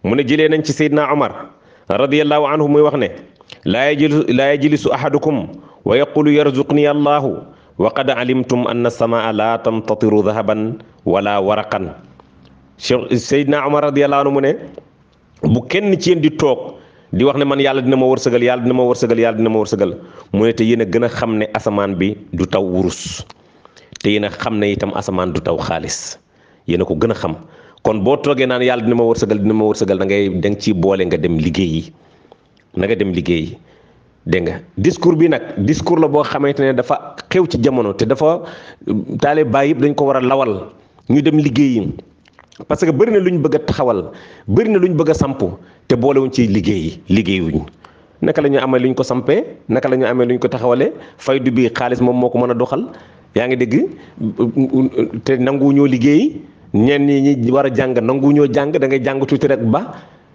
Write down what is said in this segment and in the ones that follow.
mu ne jëlee nañ ci Seydina Omar radiyallahu anhu muy wax ne laa yajlisu ahadukum wa yaqulu yarzuqni allahu wa qad alimtum anna samaa la tamtatiru dahaban wala waraqan. Seydina Omar radiyallahu anhu mu ne bu kenn ci yéen di toog di wax ne man yàlla dina ma wërsëgal yàlla dina ma wërsëgal yàlla dina ma wërsëgal mu ne te yéen a gën a xam ne asamaan bi du taw wurus te yéen a xam ne itam asamaan du taw xaalis yéen a ko gën a xam. kon boo toogee naan yàlla dina ma wërsëgal da nga ciy boole nga dem liggéeyi na nga dem liggéeyi dégg nga discours bi nag discours la boo xamante ne dafa xew ci jamono te dafa taalibe yëpp dañ ko war a lawal ñu dem liggéeyi parce que bëri na lu ñu bëgg a taxawal bëri na lu ñu bëgg a samp te boolewuñ ci liggéeyuñ naka la ñu amee lu ñu ko sampee naka la ñu amee lu ñu ko taxawalee faydu bi xaalis moom moo ko mën a doxal yaa ngi dégg te nangu ñoo liggéey. ñenn ñi war a jàng nangu ñoo jàng da ngay jàng tuuti rek ba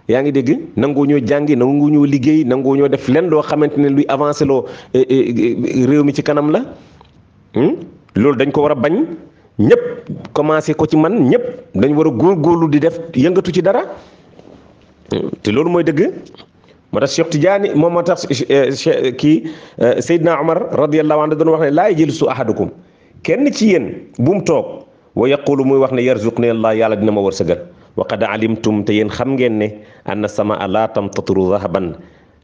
yaa ngi dégg nangu ñoo jàngi nangu ñoo liggéey nangu ñoo def leen loo xamante ne luy avancé loo réew mi ci kanam la loolu dañ ko war a bañ ñëpp commencé ko ci man ñëpp dañ war a góorgóorlu di def yëngatu ci dara te loolu mooy dëgg moo tax Cheikh Tidiane moom moo tax kii Seydina Omar radiyallahu anhu doon wax ne laa yajlisu ahadukum kenn ci yéen bu mu toog wa yaqulu muy wax ne yarzuqni allah yàlla dina ma wërsëgal wa qad alimtum te yéen xam ngeen ne anna samaa la tamtatiru zahaban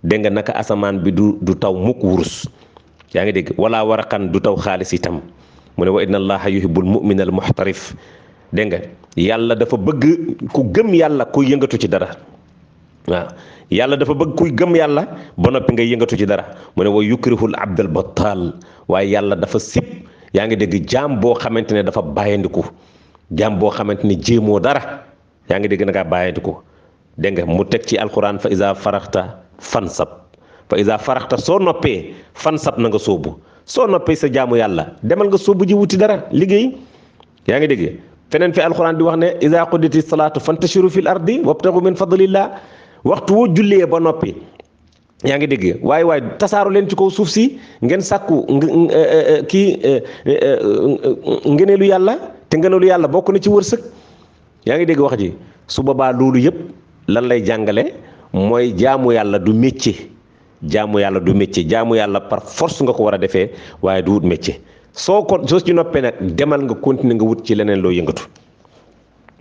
dégg nga naka asamaan bi du taw mukk wurus yaa ngi dégg wala waraqan du taw xaalis itam mu ne wa inna allaha yuhibbul mu'mina al muhtarif dégg nga yàlla dafa bëgg ku gëm yàlla kuy yëngatu ci dara waaw yàlla dafa bëgg kuy gëm yàlla ba noppi ngay yëngatu ci dara mu ne wa yukrihul abdal battal waaye yàlla dafa sib yaa ngi dégg jaam boo xamante ne dafa bàyyandiku jaam boo xamante ne jéemoo dara yaa ngi dégg na ngaa bàyyandiku dégg nga mu teg ci alquran fa iza faraxta fansab fa iza faraxta soo noppee fansab na nga sóobu soo noppee sa jaamu yàlla demal nga sóobu ji wuti dara liggéey yaa ngi dégg feneen fi alquran di wax ne iza quditi salaatu fantashiru fil ardi wabtagu min fadlillah waxtu woo jullee ba noppi yaa ngi dégg waaye tasaaru leen ci kaw suuf si ngeen sàkku ngëneelu yàlla te ngëneelu yàlla bokk na ci wërsëg yaa ngi dégg wax ji su boobaa loolu yëpp lan lay jàngale mooy jaamu yàlla du métier jaamu yàlla par force nga ko war a defee waaye du wut métier soo ci noppee nag demal nga continuer nga wut ci leneen loo yëngatu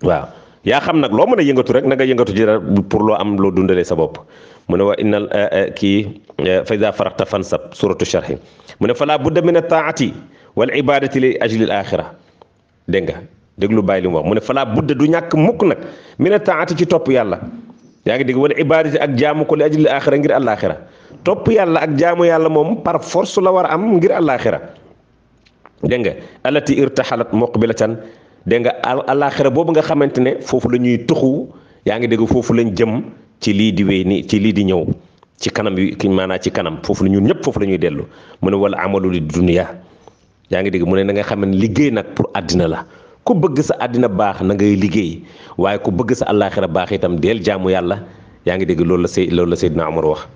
waaw yaa xam nag loo mën a yëngatu rek na nga yëngatu ci dara pour loo am loo dundalee sa bopp mu ne wa innal fa iza faraxta fansab suratu sharhi mu ne fala budda min at-taati wal ibadati li ajli al axira dégg nga déglu bàyyi li mu wax mu ne fala budda du ñàkk mukk nag min at-taati ci topp yàlla yaa ngi dégg wal ibadati ak jaamu ko li ajli al axira ngir àllaaxira topp yàlla ak jaamu yàlla moom par force la war a am ngir àllaaxira dégg nga allati irtahalat muqbilatan dégg nga àllaaxira boobu nga xamante ne foofu la ñuy tuxu yaa ngi dégg foofu lañ jëm ci lii di wéy ni ci lii di ñëw ci kanam yi maanaam ci kanam foofu la ñun ñëpp foofu la ñuy dellu mu ne wala amalu li dunya yaa ngi dégg mu ne na nga xam ne liggéey nag pour àddina la ku bëgg sa àddina baax na ngay liggéey waaye ku bëgg sa àllaaxira baax itam deel jaamu yàlla yaa ngi dégg loolu la Seydina Omar wax